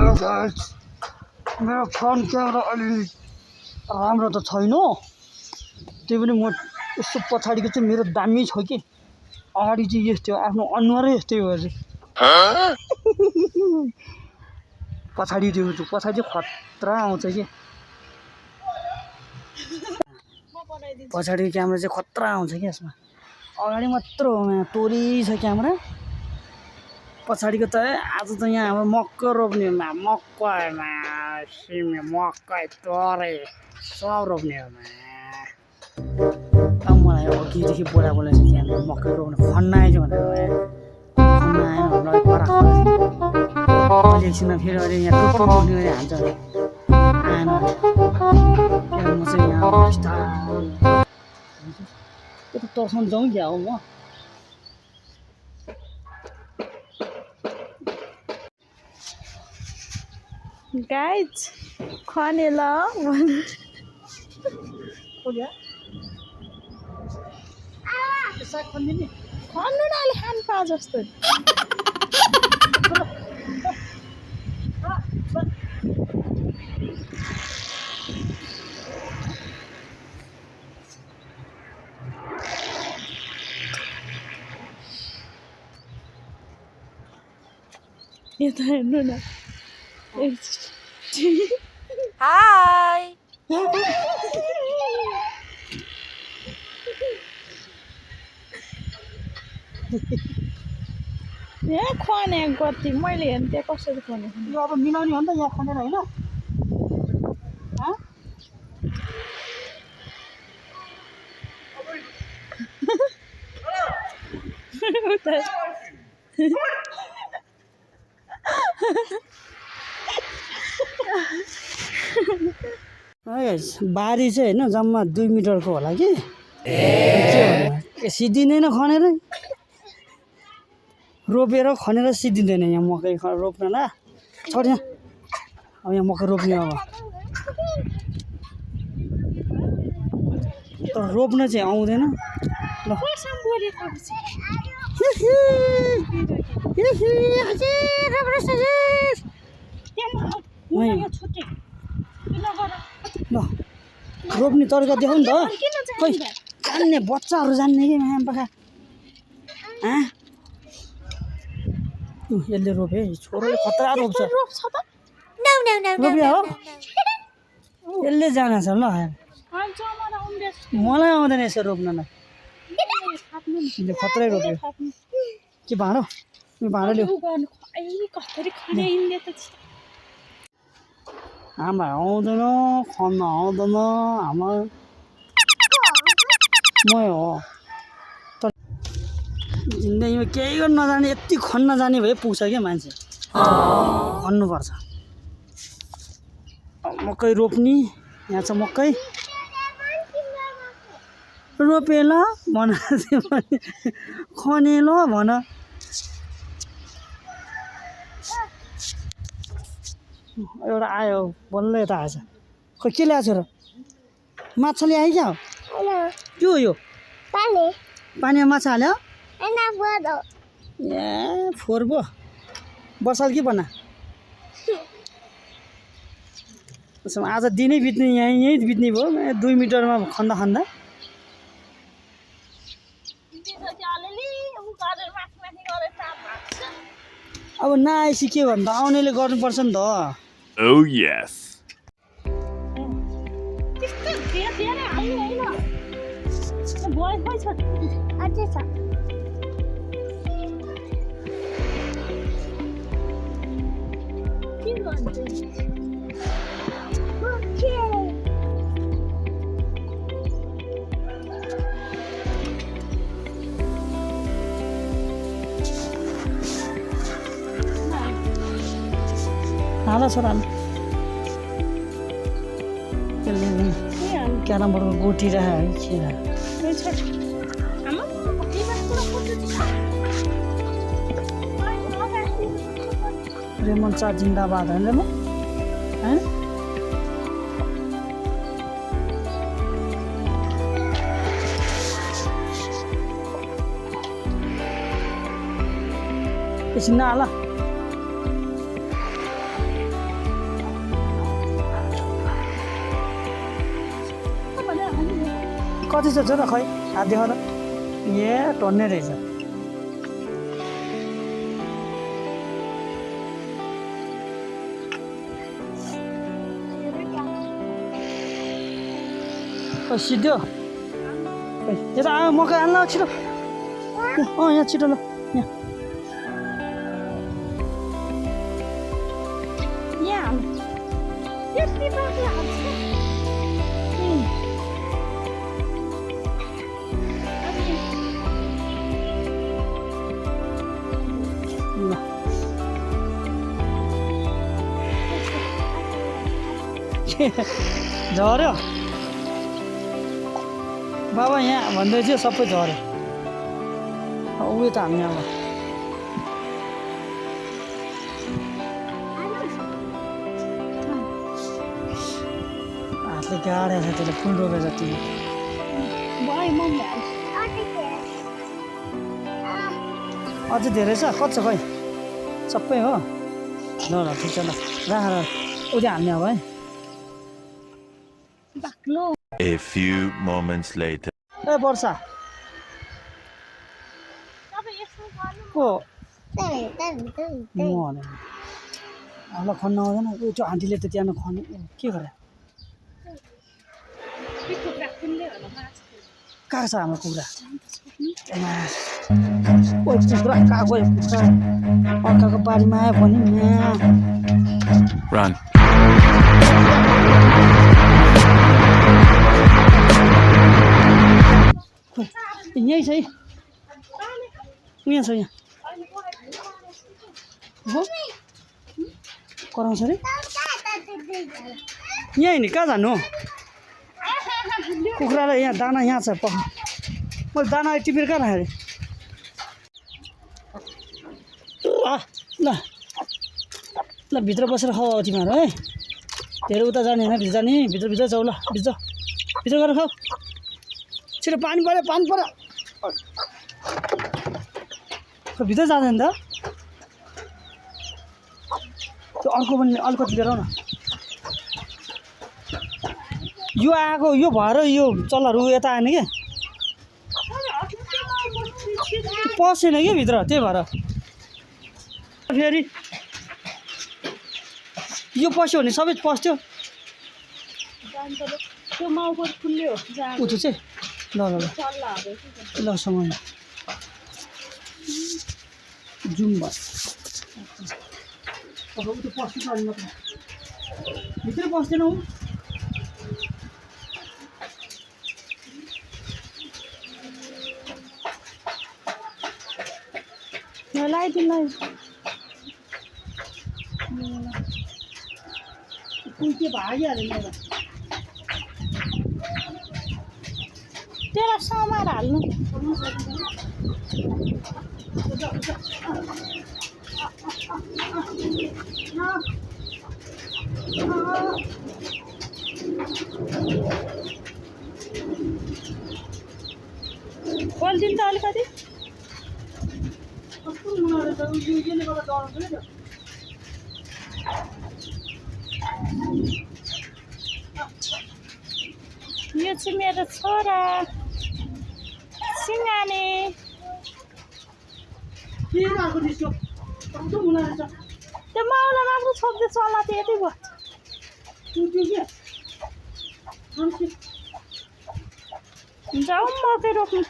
Hello guys मेरो front camera अलि राम्रो त छैन त्यही पनि म यसो पछाडिको चाहिँ मेरो दामी छ कि अगाडि चाहिँ यस्तै हो आफ्नो अनुहारै यस्तै हो अझै पछाडि चाहिँ खतरा आउँछ कि पछाडिको क्यामेरा चाहिँ खतरा आउँछ कि यसमा अगाडि मात्र हो यहाँ तोरी छ क्यामेरा पछाडिको त आज त यहाँ अब मकै रोप्ने मकैमा सिमी मकै तोरी सब रोप्ने हो अब मलाई अघिदेखि बोला छ त्यहाँ मकै रोप्नु खन्ना आएछ भनेर खन्ना आएन हामीलाई पराख अहिले एकछिनमा फेरि अहिले यहाँ टुप्पो रोप्ने गरी हाल्छ आएन म चाहिँ यहाँ यता तर्साउन जाउँ क्या हो म गाइज खने ल खन्नु न अलि खानु पा जस्तो यता हेर्नु न हाई यहाँ खने गति मैले हेर्नु त्यहाँ कसरी खने यो अब मिलाउने हो नि त यहाँ खनेर होइन बारी चाहिँ होइन जम्मा 2 मिटरको होला कि सिद्धिँदैन खनेर रोपेर खनेर सिद्धिँदैन यहाँ मकै रोप्न ल छोड यहाँ अब यहाँ मकै रोप्ने अब तर रोप्न चाहिँ आउँदैन ल ल रोप्ने तरिका देखाउ नि त खै जान्ने बच्चाहरू जान्ने कि यहाँ पखा यसले रोप्यो है छोरोले खतरा रोप्छ रोप्यो हो यसले जानेछ ल मलाई आउँदैन यसो रोप्नलाई यसले खतरै रोप्यो के भाँडो भाँडो ल्याऊ हाम्रो आउँदैन खन्न आउँदैन हाम्रो मै हो तर जिन्दगीमा केही गर्न नजाने यति खन्न जाने भए पुग्छ क्या मान्छे खन्नुपर्छ मकै रोप्ने यहाँ छ मकै रोपेल भन खनेल भन एउटा आयो बल्ल यता आएछ खै के ल्याएको छ र माछा ल्यायो क्या के हो यो पानीमा माछा हाल्यो ए फोहोर भयो बसाल कि भन आज दिनै बित्ने यहीँ बित्ने भयो 2 मिटरमा खन्दा खन्दा अब नआएपछि के भन्दा आउनेले गर्नुपर्छ नि त Oh yes. हाला छोरा क्यारम बोर्डको गोटी राखेर रेमन चार जिन्दाबाद होइन रेमन होइन एकछिन नहाला कति छ र खै हात देखाउ त ए टन्ने रहेछ सिद्धो यता आयो मकै हाल्न छिटो यहाँ छिटो ल यहाँ यहाँ यति बाटो हाल्छ झऱ्यो बाबा यहाँ भन्दै थियो सबै झऱ्यो उयो त हामी अब हातले गाडेको छ त्यसले फुल रोपेको जति अझै धेरै छ कति छ खै सबै हो ल ल ठिक छ ल राख उयो हाल्ने अब है बाक्लो A few moments later. ए वर्षा को हामीलाई खन्न आउँदैन त्यो आन्टीले त त्यहाँ खन्ने के गरे कहाँ छ हाम्रो कुखुरा कुखुरा कहाँ गयो कुखुरा अर्काको बारीमा आयो भने यहाँ Run. यहीँ छ है यहाँ छ यहाँ कराउँछ अरे यहीँ नि कहाँ जानु कुखुरालाई यहाँ दाना यहाँ छ मैले दाना टिपेर कहाँ राखेँ ल ल भित्र बसेर खाऊ तिमीहरू है धेरै उता जाने होइन भित्र जाने भित्र जाऊ ल भित्र गएर खाऊ छिटो पानी पऱ्यो भित्र जाँदैन त त्यो अर्को पनि अलिकति लिएर आऊ न यो आएको यो भएर यो चल्लाहरू यता आएन क्या पसेन कि भित्र त्यही भएर फेरि यो पस्यो भने सबै पस्थ्यो त्यो माउको फुल्यो उठ्यो चाहिँ ल ल समय जुम बस अब उयो पस्नु पर्ने मात्र भित्र पस्दैन हौ लगाइदिनु के भागिहाल्यो नि त्यसलाई समाएर हाल्नु पोलिदिनु त अलिकति कस्तो मुनाले त यसले गर्दा डराउँछ नि त यो चाहिँ मेरो छोरा सिङ्गाने के आएको त्यसको कस्तो मुनाले छ त्यो माउलाई राम्रो छोप्दै चल्ला त्यो यति भयो जाउँ मकै रोप्नु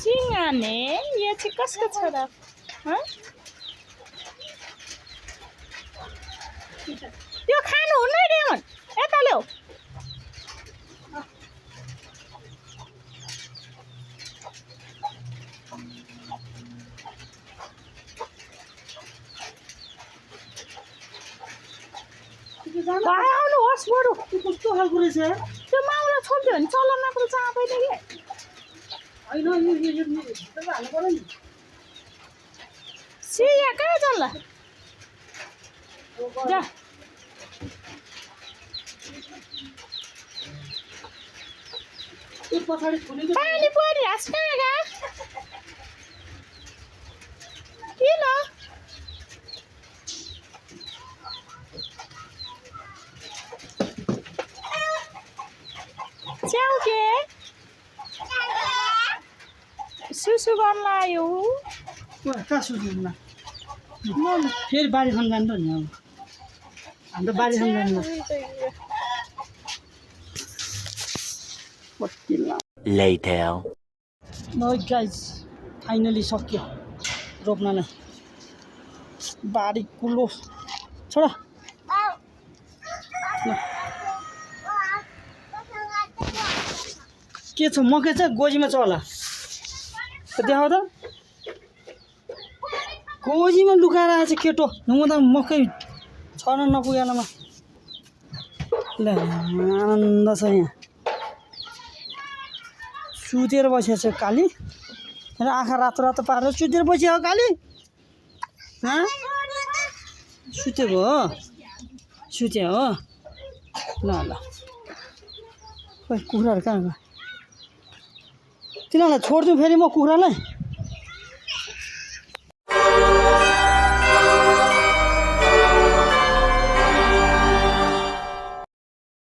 सिङ्गाने यो चाहिँ कसको छोरा त्यो खानु हुन्न रेमन यता ल्याऊ आउनुहोस् बरु कस्तो खालको रहेछ त्यो माउलाई छोड्दियो भने चल्ला मात्र चाँदैन कि होइन यो हाल्नु पर्यो नि सिया कहाँ चल्ला जा यो पछाडि खुलेको पानी परिहाल्छ कहाँ गा किन च्याउ के सुसु गर्न आयो कहाँ सुत्नु फेरि बारी खान जानु नि अब हाम्रो बारी खान जानु Later. ल गाइस फाइनली सक्यो रोप्नलाई बारी कुलो छोडा ल। के छ मकै छ गोजीमा छ होला देखाउ त गोजीमा लुकाएर आएछ केटो म त मकै छन नपुगेलामा ल आनन्द छ यहाँ सुतेर बसेको छ काली र आँखा रातो रातो पारेर सुतेर बसियो काली सुतेको हो सुत्यो हो ल ल खोइ कुखुराहरू कहाँ गयो तिनीहरूलाई छोडिदिउँ फेरि म कुखुरालाई